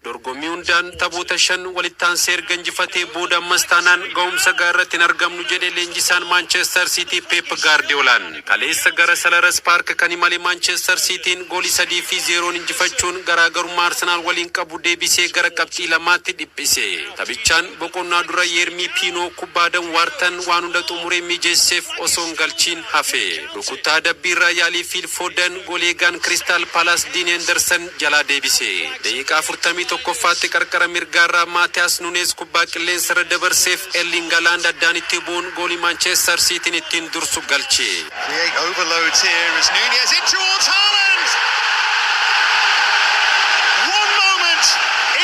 Dorgommii hundaan taphoota shan walitti aansee erga injifatee booda ammas taanaan ga'umsa gaarratti hin argamnu jedhe leenjisaan Maanchestar Siitii Pep Gaardiyoolaan. Kaleessa gara Selhurst Park kan imale Maanchestar Siitiin goolii 3 fi 0n injifachuun garaagarummaa Arsenaal waliin qabu deebisee gara qabxii 2tti dhiphise. Taphichaan boqonnaa dura Yeermii Piinoo kubbaa Adam Waartan waan hunda xumuree mijeesseef osoo hin galchiin hafe. Rukuttaa dabbiirraa yaalii Fiil Foodan goolii eegaan Kiristaal Paalaas Diin Henderson jalaa deebise. Daqiiqaa 41ffaatti qarqara mirgaarraa Maatiyaas Nuneez kubbaa qilleensarra dabarseef Erling Haaland addaan itti bu'uun goolii Maanchestar Siitiin ittiin dursu galche. Create overloads here as Nunez in towards Haaland. One moment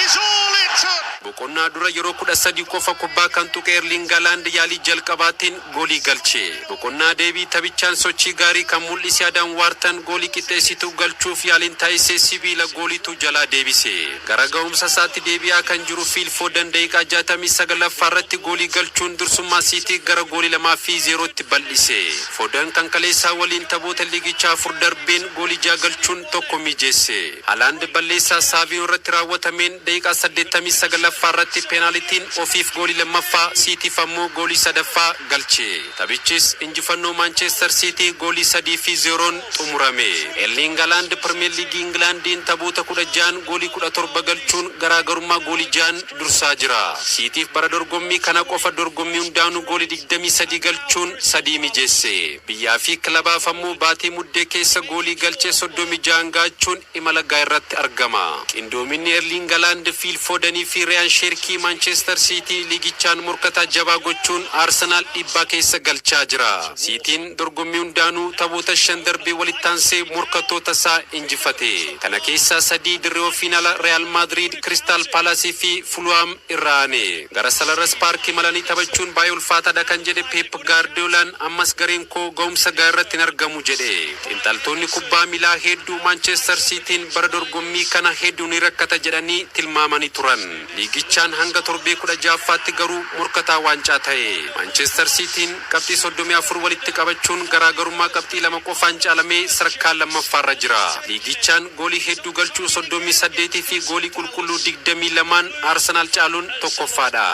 is all it took. Boqonnaa dura yeroo 13 qofa kubbaa kan tuqe Erling Haaland yaalii jalqabaatiin goolii galche. Boqonnaa deebii taphichaan sochii gaarii kan mul'ise Adam Waartan goolii qixxeessituu galchuuf yaaliin taasise sibiila gooliitu jalaa deebise. Gara ga'umsa isaatti deebi'aa kan jiru Fiil Foodan daqiiqaa 69ffaa irratti goolii galchuun dursummaa Siitii gara goolii 2 fi 0tti bal'ise. Foodan kan kaleessaa waliin taphoota liigichaa afur darbeen goolii ja'a galchuun tokko mijeesse. Haaland balleessaa Saaviyoo irratti raawwatameen daqiiqaa 89ffaa irratti peenaalitiin ofiif goolii lammaffaa, Siitiif ammoo goolii sadaffaa galche. Taphichis injifannoo Maanchestar Siitii goolii 3 fi 0n xumurame. Erling Haaland Pirimeer Liigii Ingilaandiin taphoota 16n goolii 17 galchuun garaagarummaa goolii ja'an dursaa jira. Siitiif bara dorgommii kana qofa dorgommii hundaanuu goolii 23 galchuun sadii mijeesse. Biyyaa fi kilabaaf ammoo baatii Muddee keessa goolii galchee 36n gaachuun imala gaa irratti argama. Qindoominni Erling Haaland, Fiil Foodanii fi Riyaan Sheerkii Maanchestar Siitii liigichaan morkataa jabaa gochuun Arsenaal dhiibbaa keessa galchaa jira. Siitiin dorgommii hundaanuu taphoota shan darbee walitti aansee morkattoota isaa injifate. Kana keessaa sadii dirree ofiin ala Real Madrid, Crystal Palace fi Fulham irraa aane. Gara Selhurst Park imalanii taphachuun baay'ee ulfaataadha kan jedhe Pep Guardiolaan, ammas gareen koo ga'umsa gaa irratti hin argamu jedhe. Xiinxaltoonni kubbaa miilaa hedduu Manchester Cityin bara dorgommii kana hedduu ni rakkata jedhanii tilmaamanii turan. Liigichaan hanga torbee 16ffaatti garuu morkataa waancaa ta'e. Manchester Cityin qabxii 34 walitti qabachuun garaagarummaa qabxii 2 qofaan caalamee sadarkaa lammaffaarra jira. Liigichaan goolii hedduu galchuu 38 fi goolii qulqulluu 22n Arsenaal caaluun tokkoffaadha.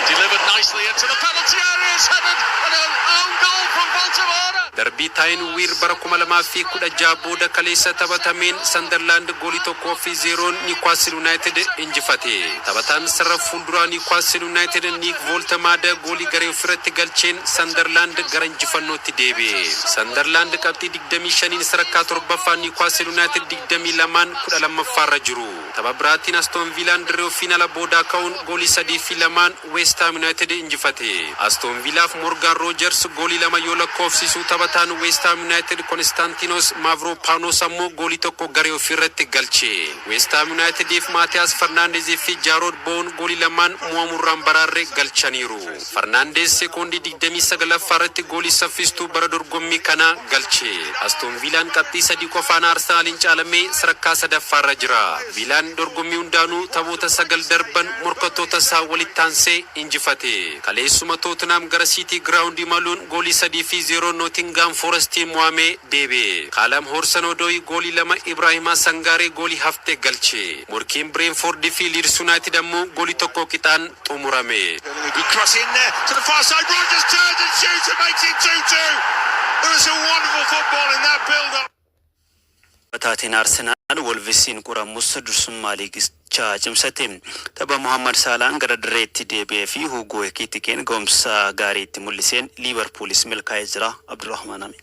Delivered nicely into the penalty area, is headed and an own goal from Woltemade. Darbii Taayin Wiir bara 2016 booda kaleessa taphatameen Sandarlaand goolii 1 fi 0n Niwukaastil Yuunaayitid injifate. Taphataan sarara fuulduraa Niwukaastil Yuunaayitid Niik Vooltamaada goolii garee ofirratti galcheen Sandarlaand gara injifannootti deebi'e. Sandarlaand qabxii 25n sadarkaa torbaffaa, Niwukaastil Yuunaayitid 22n 12ffaarra jiru. Tapha biraatiin Astoon Viilaan dirree ofiin ala boodaa ka'uun goolii 3 fi 2n West Ham United injifate. Aston Villaaf Morgan Rogers goolii lama yoo lakkoofsisu, taphataan West Ham United Konstantinos Mavropanos ammoo goolii tokko garee ofiirratti galche. West Ham Unitediif Maatiyaas Fernandez fi Jaarood Bowen goolii lamaan mo'amurraan baraarre galchaniiru. Fernandez sekoondii 29ffaa irratti goolii saffistuu bara dorgommii kanaa galche. Aston Villaan qabxii 3 qofaan Arsenaaliin caalamee sadarkaa sadaffaarra jira. Villaan dorgommii hundaanuu taphoota sagal darban morkattoota isaa walitti aansee injifate. Kaleessuma Tootenaam gara Siitii Giraawund imaluun goolii 3 fi 0 Nootingaam Forestiin mo'amee deebi'e. Kaalam Hoodsan Odooyi goolii lama, Ibraahimaa Sangaaree goolii haftee galche. Morkiin Bireenfoord fi Liids Yuunaayitid ammoo goolii tokko qixaan xumurame. A good cross in there to the far side. Rogers turns and shoots and makes it 2-2. There was some wonderful football in that build-up. Taateen Arsenaal Wolvisiin qoramus dursummaa liigichaa cimsate. Tapha Mohammad Saalaan gara dirreetti deebi'ee fi Hugo Ekitikeen ga'umsa gaarii itti mul'iseen Liivarpuulis milkaa'ee jira. Abdurrahmaan Amin.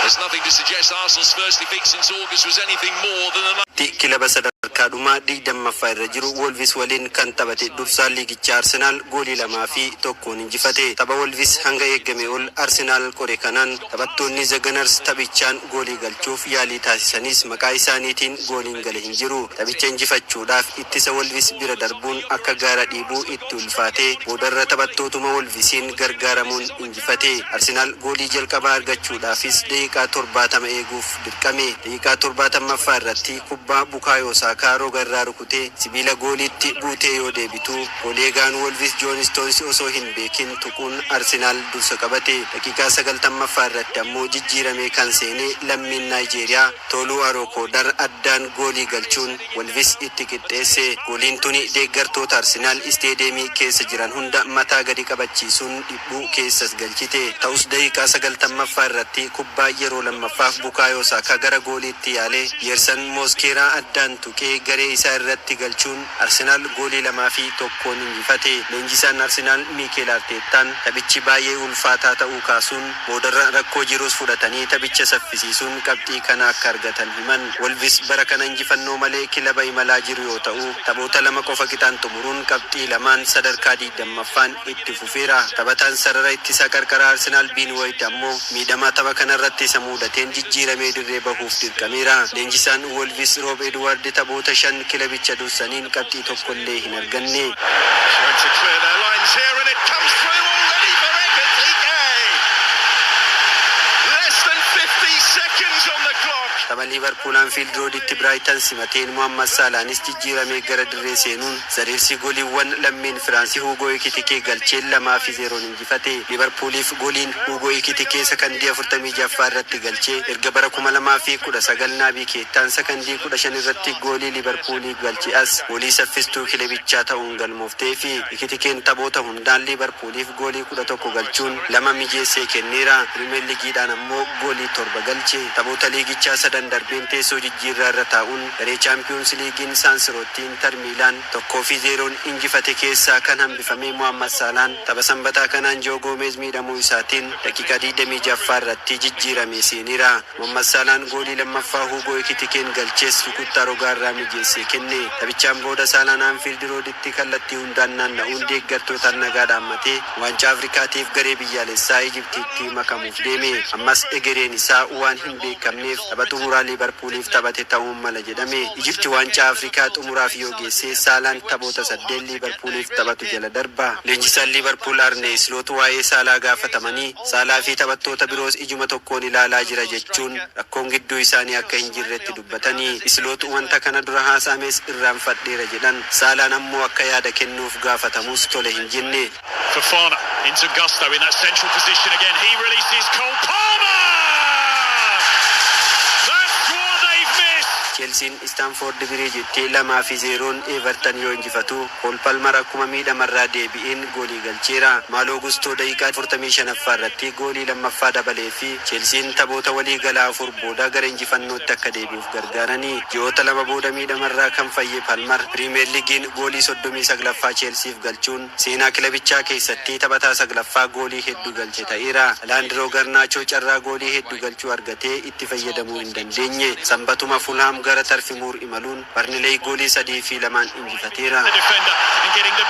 There's nothing to suggest Arsenal's first defeat since August was anything more than an Kilaba sadarkaa dhumaa 20ffaa irra jiru Wolvis waliin kan taphate dursaan liigichaa Arsenaal goolii 2 fi 1n injifate. Tapha Wolvis hanga eegame ol Arsenaal qore kanaan taphattoonni The Gunners taphichaan goolii galchuuf yaalii taasisanis maqaa isaaniitiin gooliin gale hin jiru. Taphicha injifachuudhaaf ittisa Wolvis bira darbuun akka gaara dhiibuu itti ulfaate, boodarra taphattootuma Wolvisiin gargaaramuun injifate. Arsenaal goolii jalqabaa argachuudhaafis daqiiqaa 70 eeguuf dirqame. Daqiiqaa 70ffaa irratti kubbaa Bukaayoo Saakaa Saakaa roga irraa rukutee sibiila gooliitti buutee yoo deebitu, goolii eegaan Wolvis Joon Stoons osoo hin beekin tuquun Arsenaal dursa qabate. Daqiiqaa 90ffaa irratti ammoo jijjiiramee kan seene lammiin Naayijeeriyaa Toluu Arokodar addaan goolii galchuun Wolvis itti qixxeesse. Gooliin tuni deeggartoota Arsenaal isteediyeemii keessa jiran hunda mataa gadi qabachiisuun dhiphuu keessas galchite. Ta'us daqiiqaa 90ffaa irratti kubbaa yeroo lammaffaaf Bukaayoo Saakaa gara gooliitti yaale Yeersan Mooskeeraa addaan tuqee garee isaa irratti galchuun Arsenaal goolii 2 fi 1n injifate. Leenjisaan Arsenaal Miikeel Arteettaan taphichi baay'ee ulfaataa ta'uu kaasuun, boodarra rakkoo jirus fudhatanii taphicha saffisiisuun qabxii kana akka argatan himan. Wolvis bara kana injifannoo malee kilaba imalaa jiru yoo ta'u, taphoota lama qofa qixaan xumuruun qabxii lamaan sadarkaa 20ffaan itti fufeera. Taphataan sarara ittisaa qarqara Arsenaal Biin Wayit ammoo miidhama tapha kanarratti isa mudateen jijjiiramee dirree bahuuf dirqameera. Leenjisaan Wolvis Roob Edward taphoota shan kilabicha dursaniin qabxii tokkollee hin arganne. Trying to clear their lines here, and it comes through already for Ekitike. Less than 50 seconds on the clock. Tapha Liivarpuul Anfiild Rooditti Biraayitan simateen Muhammad Saalaanis jijjiiramee gara dirree seenuun Zareersi gooliiwwan lammiin Firaansii Huugoo Ekitikee galcheen 2 fi 0n injifate. Liivarpuuliif gooliin Huugoo Ekitikee sakandii 46ffaa irratti galchee erga bara 2019 Naabii Keettaan sakandii 15 irratti goolii Liivarpuulii galche as goolii saffistuu kilabichaa ta'uun galmooftee fi Ekitikeen taphoota hundaan Liivarpuuliif goolii 11 galchuun lama mijeessee kenneera. Pirimeer Liigiidhaan ammoo goolii torba galche. Taphoota liigichaa sadan darbeen teessoo jijjiirraa irra taa'uun garee Chaampiyoons Liigiin Saansirootti Inter Miilaan 1 fi 0n injifate keessaa kan hambifame Muhammad Saalaan tapha Sanbataa kanaan Joo Goomeez miidhamuu isaatiin daqiiqaa 26ffaa irratti jijjiiramee seeneera. Muhammad Saalaan goolii lammaffaa Huugoo Ekitikeen galchees rukuttaa rogaarraa mijeessee kenne. Taphichaan booda Saalaan Anfiild Rooditti kallattii hundaan naanna'uun deeggartootaan nagaa dhaammatee waancaa Afrikaatiif garee biyyaalessaa Ijiptiitti makamuuf deeme. Ammas egereen isaa waan hin beekamneef tapha xumuraa Liivarpuuliif taphate ta'uun mala jedhame. Ijipti waancaa Afrikaa xumuraaf yoo geesse, Saalaan taphoota saddeet Liivarpuuliif taphatu jala darba. Leenjisaan Liivarpuul Arne Isloot waa'ee Saalaa gaafatamanii, Saalaa fi taphattoota biroos ijuma tokkoon ilaalaa jira jechuun rakkoon gidduu isaanii akka hin jirretti dubbatanii. Isloot wanta kana dura haasa'ames irraanfadheera jedhan. Saalaan ammoo akka yaada kennuuf gaafatamus tole hin jenne. Fofana into Gusto in that central position again. He releases Cole Palmer! That's what they've missed! Cheelsiin Istaanfoord Biriijitti 2 fi 0n Everton yoo injifatu, Kool Palmar akkuma miidhamarraa deebi'een goolii galcheera. Maaloo Gustoo daqiiqaa 45ffaa irratti goolii lammaffaa dabalee fi Cheelsiin taphoota walii galaa afur booda gara injifannootti akka deebi'uuf gargaaranii. Ji'oota 2 booda miidhamarraa kan fayye Palmar Piriimeer Liigiin goolii 39ffaa Cheelsiif galchuun seenaa kilabichaa keessatti taphataa saglaffaa goolii hedduu galche ta'eera. Alaandiroo Garnaachoo carraa goolii hedduu galchuu argatee itti fayyadamuu hin dandeenye. Sanbatuma Fulhaam gara Tarfimuur imaluun Barnileey goolii 3 fi 2n injifateera. The defender and getting the